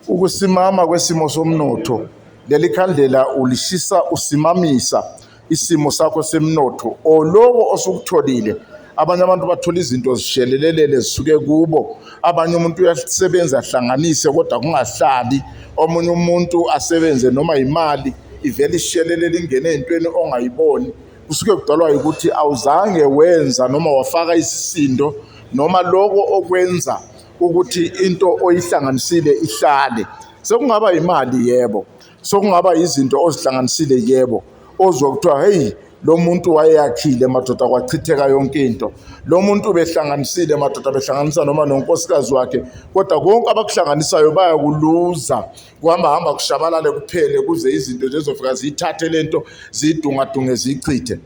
Ukusimama kwesimo somnotho, leli khandlela ulishisa usimamisa isimo sakho semnotho or loko osukutholile. Abanye abantu bathola izinto zishelelelele zisuke kubo. Abanye umuntu uyasebenza ahlanganise kodwa kungahlali. Omunye umuntu asebenze noma imali ivele ishelelele ingene entweni ongayiboni. Kusuke kudalwa ukuthi awuzange wenza noma wafaka isisindo noma loko okwenza ukuthi into oyihlanganisile ihlale. Sekungaba imali yebo, sokungaba izinto ozihlanganisile yebo, ozwa kuthiwa hey, lo muntu wayeyakhile madoda, kwachitheka yonke into. Lo muntu ubehlanganisile madoda, behlanganisa noma nonkosikazi wakhe, kodwa konke abakuhlanganisayo bayakuluza, kuhamba hamba kushabalale kuphele, kuze izinto nje zizofika ziyithathe lento, ziyidungadunge, ziyichithe.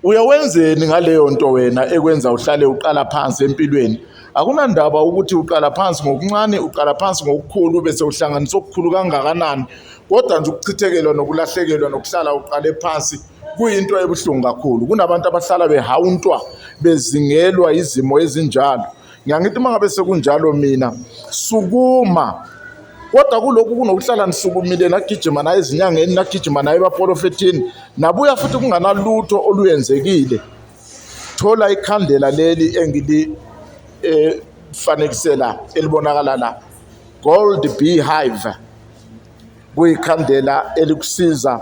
Uyawenzeni ngaleyo nto wena ekwenza uhlale uqala phansi empilweni? Akunandaba ukuthi uqala phansi ngokuncane, uqala phansi ngokukhulu, bese uhlanganisa okukhulu kangakanani, kodwa nje ukuchithekelwa nokulahlekelwa nokuhlala uqale phansi kuyinto ebuhlungu kakhulu. Kunabantu abahlala behawuntwa, bezingelwa izimo ezinjalo. Ngiyangithi uma ngabe sekunjalo mina sukuma, kodwa kulokhu kunokuhlala nisukumile nagijima naye ezinyangeni, nagijima naye ebaprofethini, nabuya futhi kunganalutho oluyenzekile. Thola ikhandlela leli engili fanekisela elibonakala la, Gold Beehive, kuyikhandlela elikusiza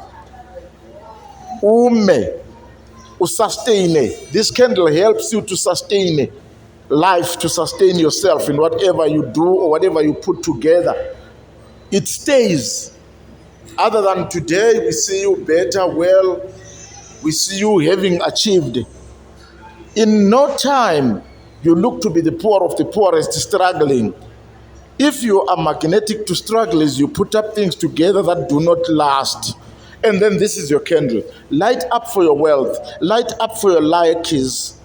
ume usustain. This candle helps you to sustain life, to sustain yourself in whatever you do or whatever you put together. It stays. Other than today, we see you better, well, we see you having achieved. In no time, you look to be the poor of the poorest, struggling. If you are magnetic to struggles, you put up things together that do not last. And then this is your candle. Light up for your wealth. Light up for your luckies.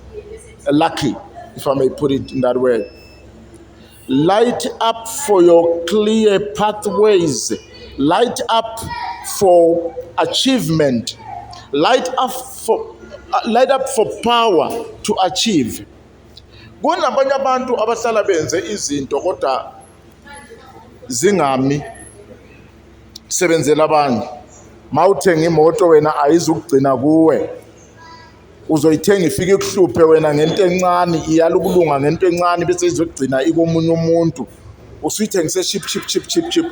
Lucky, if I may put it in that way. Light up for your clear pathways. Light up for achievement. Light up for power to achieve. Kunabanye abantu abahlala benze izinto kodwa zingami sebenzela abanye. Mawuthenga imoto wena ayizukugcina kuwe. Uzoyithenga ifike ikuhluphe wena ngento encane, iyala ukulunga ngento encane bese izogcina ikomunye umuntu. Usuyithengise cheap cheap cheap cheap cheap.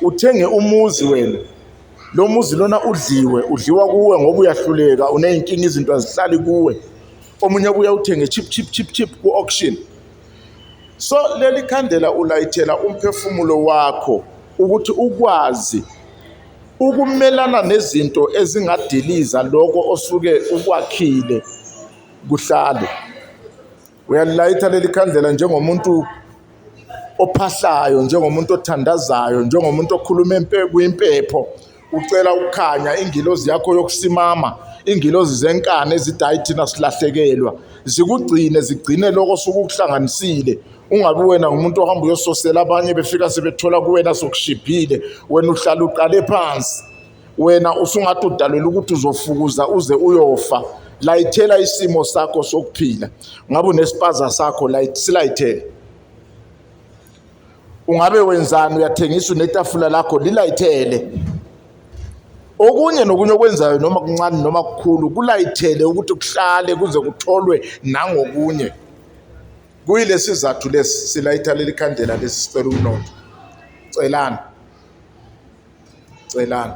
Uthenge umuzi wena. Lo muzi lona udliwe, udliwa kuwe ngoba uyahluleka, uney'nkinga, izinto azihlali kuwe. Omunye abuya uthenge cheap cheap cheap cheap ku-auction. So leli khandlela ulayithela umphefumulo wakho ukuthi ukwazi ukumelana nezinto ezingadiliza lokho osuke ukwakhile kuhlale. Uyalilayitha leli khandlela njengomuntu ophahlayo, njengomuntu othandazayo, njengomuntu okhuluma kwimpepho, ucela ukukhanya, ingilozi yakho yokusimama, ingilozi zenkani ezithi hayi thina silahlekelwa, zikugcine, zigcine lokho osuke ukuhlanganisile. Ungabi wena ngumuntu ohamba uyososela abanye, befika sebethola kuwena sokushibhile, wena uhlala uqale phansi. Wena usungathi udalelwe ukuthi uzofukuza uze uyofa. Layithela isimo sakho sokuphila. Ngabe unespaza sakho, silayithele. Ungabe wenzani, uyathengisa, unetafula lakho, lilayithele. Okunye nokunye okwenzayo noma kuncane noma kukhulu, kulayithele ukuthi kuhlale kuze kutholwe nangokunye. Kuyilesi sizathu lesi silayitha leli khandlela lesi, sicela umnotho. Celani, celani.